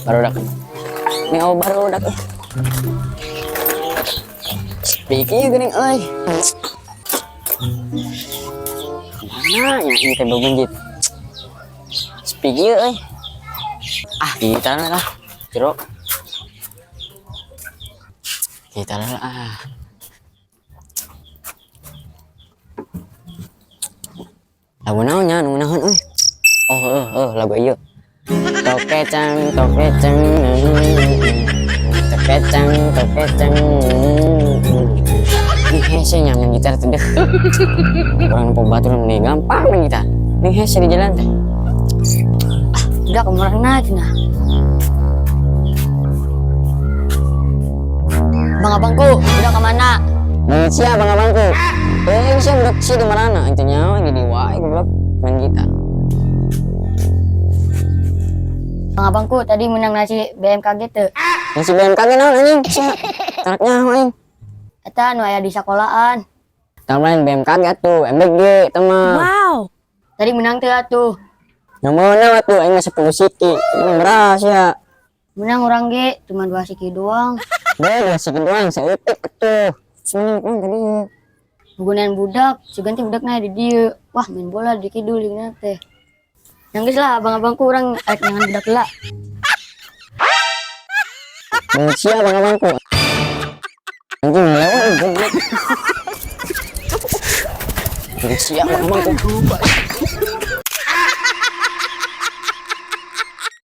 Barudak. Nih, oh, barudak. Sepi kieu geuning euy. Mana nya ieu teh bebenjit? Sepi kieu euy. Ah, kita lah. Jero. Kita lah ah. Lagu naon nya nu naon euy? Oh, oh, lagu ieu. Tokecang, tokecang, tokecang, tokecang. Ih, hese nya main gitar teh deh. Urang nempo batur nih gampang main gitar. Nih hese di jalan teh. Ah, udah kemana cenah? Bang abangku, udah kemana? Main sia bang abangku. Eh, sia budak sia di mana? Itu nyawa di wae goblok main gitar. Bang abangku tadi menang nasi BMKG teu. Nasi BMKG naon anjing? Sia. Tarak nyaho aing. Eta nu aya di sekolahan. Tambahin BMKG atuh, MBG eta mah. Wow. Tadi menang teu atuh. Yang mana atuh aing mah 10 siki. Menang beras ya. Menang orang ge cuma 2 siki doang. Deh, 2 siki doang saeutik atuh. Semenang kan tadi. Gugunan budak, sugan teh budakna di dieu. Wah, main bola di kidul jeung teh. Yang geus lah abang-abangku urang arek nyangan budak heula. Manusia abang-abangku. Anjing lewat goblok. Manusia abang-abangku.